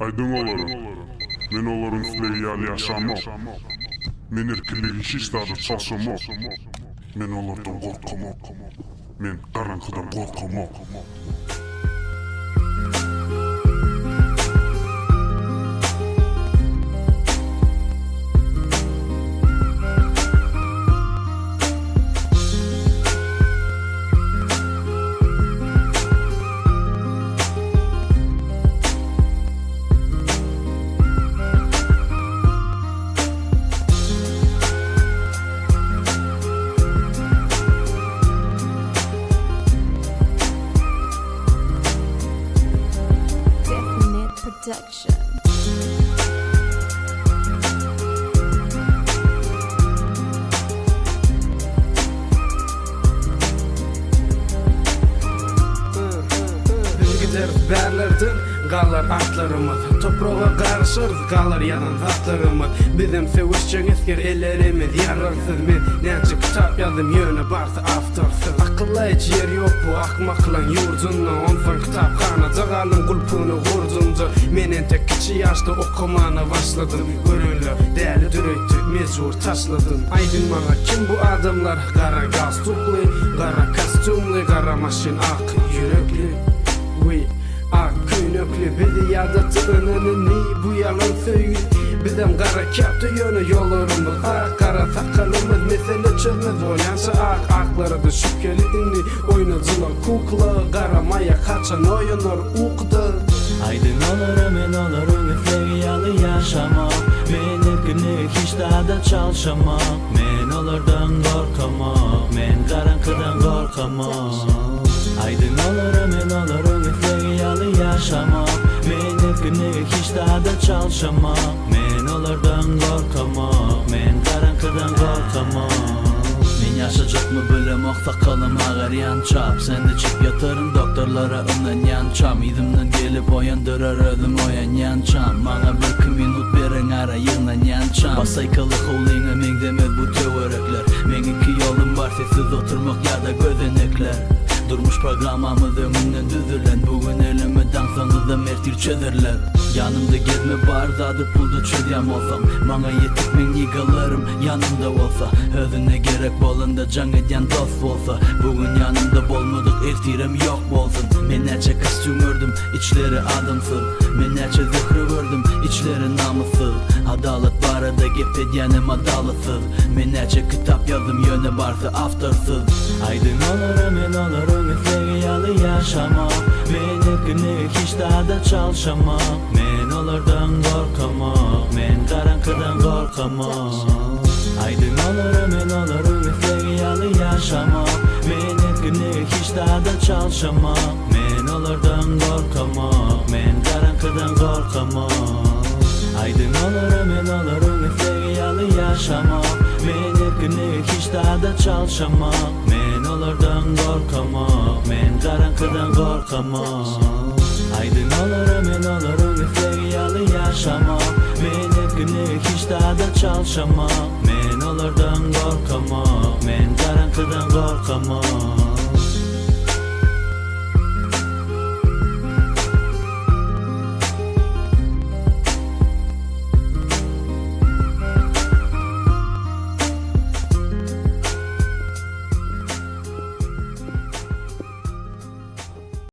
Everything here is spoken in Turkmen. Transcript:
Aýdyň olara, Men olaryň islegi ýaly ýaşamok. Men erkinligi hiç zada çalşamok. Men olardan gorkamok. Men garaňkydan gorkamok. Definite Production. Biz gideris bärlerden, galar atlarymyz Topraga garyşarys, galar ýazan zatlarymyz Bizem söweşjeň esger, ellerimiz ýaragsyz Men näçe kitap ýazdym, ýöne barsy awtorsyz Akyllaýjy ýer ýok bu akmaklaň ýurdunda Onsoň kitaphanada galdym gulpuny gurdumda Men entek kiçi ýaşda okamana başladym Görenler dälidir öýtdi, mejbur taşladym Aýdyň maňa kim bu adamlar? Gara galstukly, gara kostýumly, gara maşyn ak ýürekli We ak köýnekli bizi ýadatdy önenini bu ýalan söýgi Bizem gara käpde ýöne ýollarymyz ak Gara sakalymyz mesele çözmez bolýança ak Aklara-da şübheli indi oýnajylar kukla Gara maýa haçan oýanar ukuda. Aýdyň olara men olaryň islegi ýaly ýaşamok Men erkinligi hiç zada çalşamok Men olardan gorkamok Men garaňkydan gorkamok Aýdyň olara men olaryň islegi ýaly ýaşamok Men erkinligi hiç zada çalşamok Men olardan gorkamok Men garaňkydan gorkamok Men ýaşajakmy bilemok sakalym agarýança Sen içip ýataryn doktorlara ynanýançam Yzymdan gelip oýandyrar özüm oýanýançam Maňa birki minut beriň ara ýygnanýançam Basaýkaly howlyňa meňzemez bu töwerekler Meň iki ýolum bar sessiz oturmak ýa-da gözenekler Durmuş programmamyz öňünden düzülen Bu gün elimi daňsaňyzam ertir çözerler Ýanymda gezme bar zady pulda çözýän bolsaň Maňa ýetik meň nigalarym ýanymda bolsa Özüne gerek bolanda jaň edýän dost bolsa Bu gün ýanymda bolmadyk ertirem ýok bolsun Men näçe kostýum gördüm içleri adamsyz Men näçe zöhre gördüm içleri namyssyz Adalat barada gep edýänem adalatsyz Men näçe kitap ýazdym ýöne barsy awtorsyz Aýdyň olara men olaryň islegi ýaly ýaşamok Men erkinligi hiç zada çalşamok Men olardan gorkamok Men garaňkydan gorkamok Aýdyň olara men olaryň islegi ýaly ýaşamok Men erkinligi hiç zada çalşamok Men olardan gorkamok Men garaňkydan gorkamok Aýdyň olara men olaryň islegi ýaly ýaşamok Men erkinligi hiç zada çalşamok Men olardan gorkamok Men garaňkydan gorkamok Aýdyň olara men olaryň islegi ýaly ýaşamok Men erkinligi hiç zada çalşamok Men olardan gorkamok Men garaňkydan gorkamok.